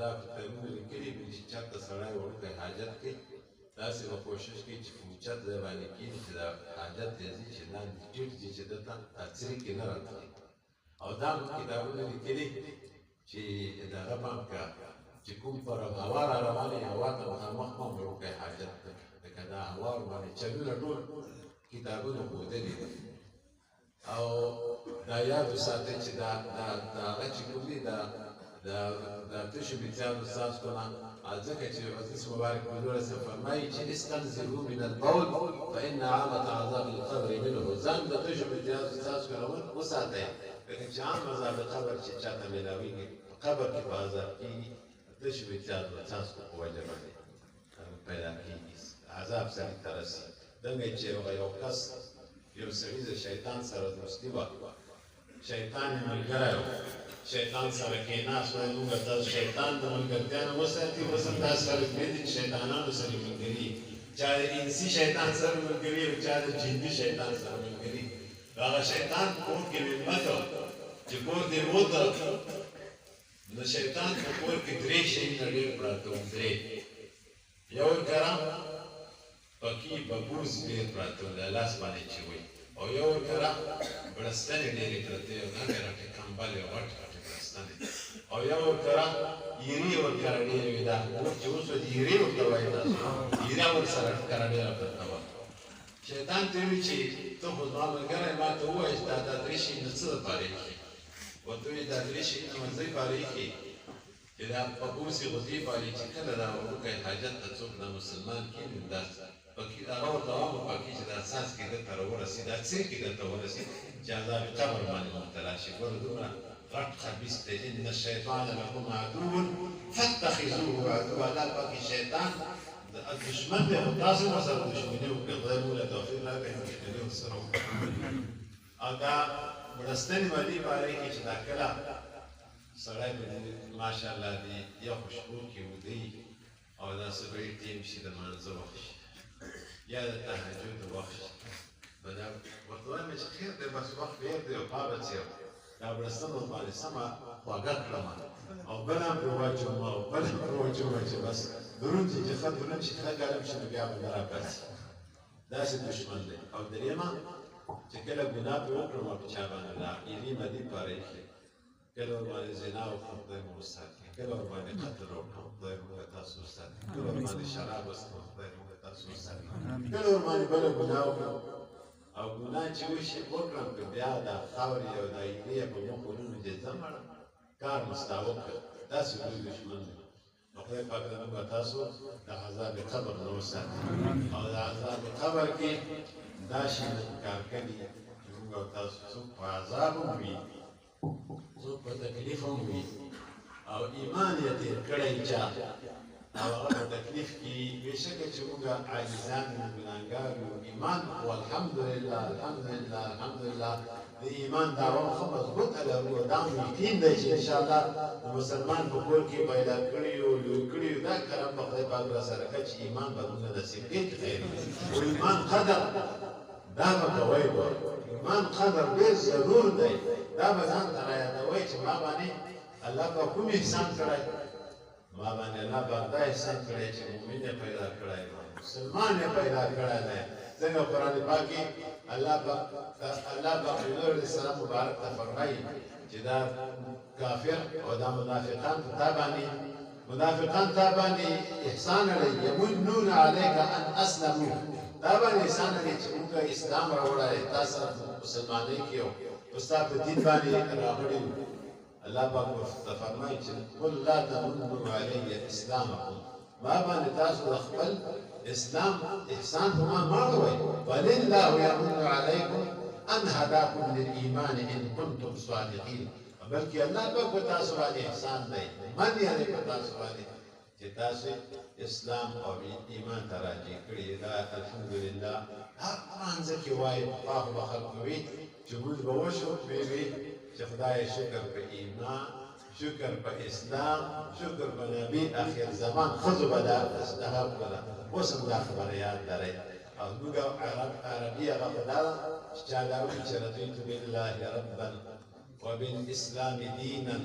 دا کتابونه لیکلي دي چې چېرته سړی وړوکی حاجت کوي، داسې به کوشش کوي چې په اوچت ځای باندې کښېني چې دا حاجت یې ځي چې لاندې ټیټ ځي چې ده ته دا څرکې نه راتلي. او دا هم کتابونه لیکلي چې دغه پام که چې کوم پر هوا را روانې هوا ته مخامخ هم وړوکی حاجت نه کوي، ځکه دا هوا ورباندې چلونه ټول کتابونه ښودلي دي. او دا یاد وساتئ چې دا دا دا هغه چې کوم دي دا دا دا تشو متیازو څاڅکو نه، ځکه چې حدیث مبارک حضور علیه السلام فرمایي چې استنزهوا من البول فإن عامة عذاب القبر منه. ځان د تشو متیازو څاڅکو نه وساتئ، ځکه چې عام عذاب قبر چې چاته میلاویږي په قبر کې په عذاب کېږي، تشو متیازو څاڅکو په وجه باندې پیدا کېږي، عذاب سړي ته رسي. دنګه چې یو کس یو سړي د شیطان سره دوستي وه، شیطان یې ملګری و، شیطان سره کېناست، وایي موږ تاسو شیطان د ملګرتیا نه وساتي. اوس هم داسې خلک ډېر دي چې شیطانانو سره ملګري، چا د انسي شیطان سره ملګري او چا د جني شیطان سره ملګري. هغه شیطان کور کې مېلمه ته چې کور ته یې بوته، نو شیطان په کور کې درې شیونه ډېر پراته وو، درې. یو کره پکې ببوز ډېر پراته وو، د لاس باندې چې وایي، او یو کره بړستنې ډېرې پرتې وې، غټې غټې کمبلې او غټې غټې بړستنې، او یو کره ایرې ورکره ډېرې وې. دا اوس چې اوس ایرې ورته وایي تاسو، ایره ورسره کره ډېره پرته وه. شیطان ته وویل چې ته خو زما ملګری، ما ته ووایه چې دا دا درې شیونه څه دپاره ایښي؟ ورته وویل دا درې شیونه مې دې پاره ایښي چې دا پبوسې خو دې پاره چې کله دا وړوکی حاجت ته څوک دا مسلمان کښېني، نو دا پکې هغه ورته وامه پکې چې دا څاڅکې ده ته راورسي، دا څرکې ده ته ورسي چې عذاب قبر باندې مبتلا شي. ګوره دومره غټ خبیث دی. ان الشیطان لکم عدو فاتخذوه عدوا. الله پاک شیطان دشمن دی، خو تاسو ورسره دښمني وکړئ. خدای موږ له توفیق راکړي دښمني ورسره وکړو. او دا بړستنې به دې باره کې چې دا کله سړی به دې ماشاءالله دې یخو شپو کې ویده او دا سبا ټیم شي د لمانځه وخت شي یا د تهجد وخت شي، نو دا ورته وایم چې خیر دی، بس وخت ډېر دی او پا به څېر دا بړستن ورباندې سمه خوږه کړم او بله هم پرې واچوم او بله هم پرې واچوم چې بس دروند شي، چې ښه دروند شي، ښه ګرم شي، نو بیا به نه راپاڅي. داسې دښمن دی. او درېیمه چې کله ګناه پرې وکړم په چا باندې دا ایرې مدي پاره ایښې، کله ورباندې زنا وکړم خدای مو وساتي، کله ورباندې قتل وکړم خدای موږ تاسو وساتي، کله ورباندې شراب وڅښم خدای موږ تاسو وساتي، کله ورباندې بله ګناه وکړم او ګناه چې وشي وکړم که بیا دا خاورې او دا ایرې په مخ ورونو چې ځه مړه کار مو ستا وکړ. داسې لوی دښمن دی. نو خدای پاک دې موږ تاسو د عذاب قبر نه وساتي. او د عذاب قبر کې دا شی نه کار کوي چې موږ او تاسو څوک په عذاب هم وي، څوک په تکلیف هم وي، او ایمان یې تېر کړی چا او هغه په تکلیف کې بېشکه چې موږ عاجزان یو، ګناهګار یو، ایمان خو الحمدلله الحمدلله الحمدلله د ایمان دعوه ښه مضبوطه لرو. دا مو یقین دی چې انشاءالله د مسلمان په کور کې پیدا کړي یو، لوی کړي یو، دا کرم به خدای پاک را سره کړي چې ایمان به موږ نصیب کړي چې خیر وي. خو ایمان قدر دا به کوئ، ګوره ایمان قدر ډېر ضرور دی. دا به ځان ته رایادوئ چې ما باندې الله پاک کوم احسان کړی، ما باندې الله پاک دا احسان کړی چې مؤمن یې پیدا کړی، مسلمان یې پیدا کړی دی. څنګه قرآن پاک کې الله پاک الله پاک حضور علیه السلام مبارک ته فرمایي چې دا کافر او دا منافقان تا باندې منافقان تا باندې احسان لري، یمنون علیک ان اسلموا، تا باندې احسان لري چې موږ اسلام راوړی، تا سره مسلمانۍ کې یو او ستا په دین باندې راغلي یو. الله پاک ورته فرمایي چې قل لا تمنوا علی اسلامکم، ما باندې تاسو د خپل اسلام احسان په ما مه اړوئ، بل الله یمن علیکم ان هداکم للایمان ان کنتم صادقین، بلکې الله پاک په تاسو باندې احسان دی، من یې دی په تاسو باندې چې تاسو اسلام او ایمان ته راجع کړي. دا الحمدلله هر لمانځه کې وایي، پخوا خو به خلکو وي چې لمونځ به وشو وی وي چې خدای شکر په ایمان، شکر په اسلام، شکر په نبی اخر زمان. ښځو به دا دغه کوله، اوس هم دا خبره یاد لرئ. او موږ عربي هغه خو دا ده چې چا دا وایي چې رضیت بالله ربا وبالاسلام دینا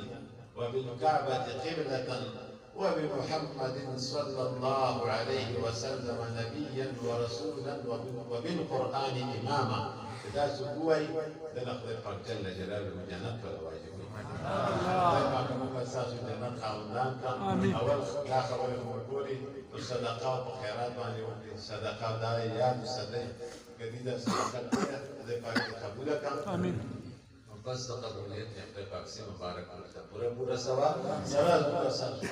وبالکعبة قبلة وبمحمد صلى الله عليه وسلم نبيا ورسولا وبالقرآن إماما. دا څوک ووایي د خدای پاک جل جلاله جنت ته واجب وي. خدای پاک موږ ستاسو جنت خاوندان کړه. اول دا خبرې خو ټولې په صدقه او په خیرات باندې وکړي. صدقه دا یاد وساتئ، که دې دا صدقه کړې خدای پاک دې قبوله کړه. بس د قبولیت خدای پاک سي مبارک ورته پوره پوره ثواب سره زموږ ستاسو.